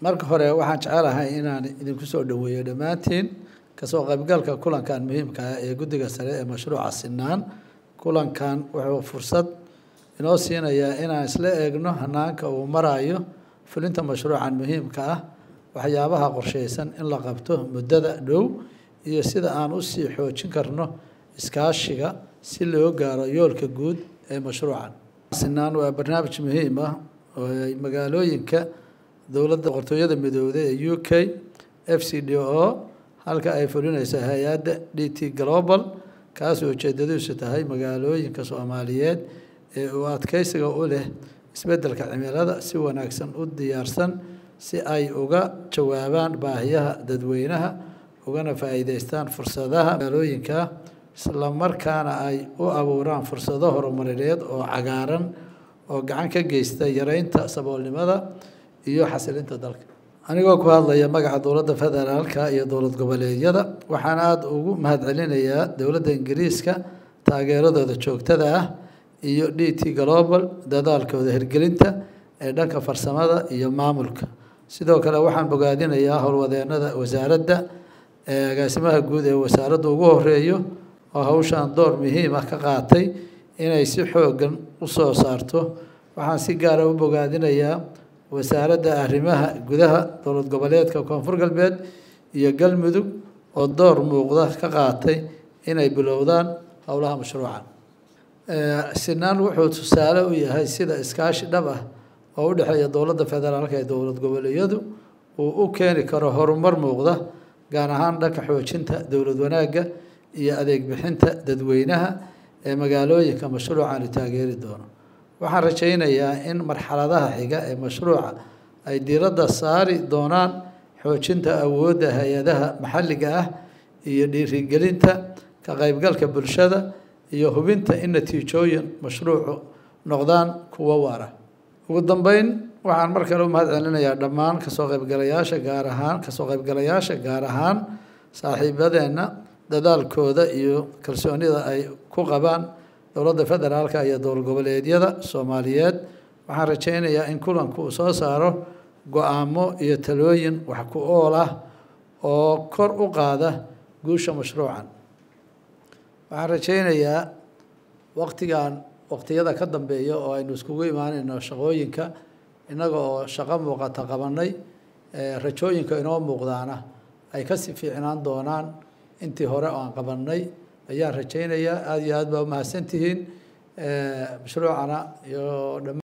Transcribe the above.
Marka hore waxaan jecelahay inaan idinku soo dhoweeyo dhammaantiin kasoo qaybgalka kulankan muhiimka ah ee guddiga sare ee mashruuca Sinaan. Kulankan wuxuu fursad inoo siinayaa inaan isla eegno hanaanka uu marayo fulinta mashruucan muhiimka ah, waxyaabaha qorsheysan in la qabto muddada dhow, iyo sida aan usii xoojin karno iskaashiga si loo gaaro yoolka guud ee mashruucan. Sinaan waa barnaamij muhiim ah oo ay magaalooyinka dowladda Boqortooyada Midowday ee UK FCDO, halka ay fulinayso hay-adda DT Global, kaasoo ujeedadiisu tahay magaalooyinka Soomaaliyeed ee uu adkeysiga u leh isbeddelka cimilada si wanaagsan u diyaarsan si ay uga jawaabaan baahiyaha dadweynaha, ugana faa'iideystaan fursadaha magaalooyinka, isla markaana ay u abuuraan fursado horumarineed oo cagaaran oo gacan ka geysta yareynta saboolnimada iyo xasilinta dalka. Anigoo ku hadlaya magaca dowladda federaalka iyo dowlad goboleedyada, waxaan aada ugu mahadcelinayaa dowladda Ingiriiska taageeradooda joogtada ah iyo DT Global dadaalkooda hirgelinta ee dhanka farsamada iyo maamulka. Sidoo kale waxaan bogaadinayaa howlwadeenada wasaaradda ee agaasimaha guud ee wasaaradda ugu horeeyo oo hawshan door muhiim ah ka qaatay inay si xooggan u soo saarto. Waxaan si gaara u bogaadinayaa wasaaradda arrimaha gudaha dowlad goboleedka Koonfur Galbeed iyo Galmudug oo door muuqda ka qaatay inay bilowdaan howlaha mashruuca. Sinaan wuxuu tusaale u yahay sida iskaashi dhab ah oo u dhexeeya dowladda federaalka ee dowlad goboleedyadu uu u keeni karo horumar muuqda, gaar ahaan dhanka xoojinta dowlad wanaagga iyo adeeg bixinta dadweynaha ee magaalooyinka mashruucani taageeri doono. Waxaan rajaynayaa in marxaladaha xiga ee mashruuca ay diiradda saari doonaan xoojinta awoodda hay-adaha maxalliga ah iyo dhiirigelinta ka qaybgalka bulshada iyo hubinta in natiijooyin mashruucu noqdaan kuwo waara. Ugu dambeyn, waxaan mar kale u mahad celinayaa dhammaan kasoo qaybgalayaasha, gaar ahaan kasoo qaybgalayaasha, gaar ahaan saaxiibadeenna dadaalkooda iyo kalsoonida ay ku qabaan dowladda federaalka iyo dowlad goboleedyada Soomaaliyeed. Waxaan rajaynayaa in kulanku uu soo saaro go-aamo iyo talooyin wax ku ool ah oo kor u qaada guusha mashruucan. Waxaan rajaynayaa waqtigan waqtiyada ka dambeeya oo aynu iskugu imaanayno shaqooyinka innaga oo shaqo muuqata qabanay, rajooyinka inoo muuqdaana ay kasii fiicnaan doonaan intii hore oo aan qabanay ayaan rajaynayaa. Aada iyo aad baa umahadsantihiin mashruucana iyo dhammaan.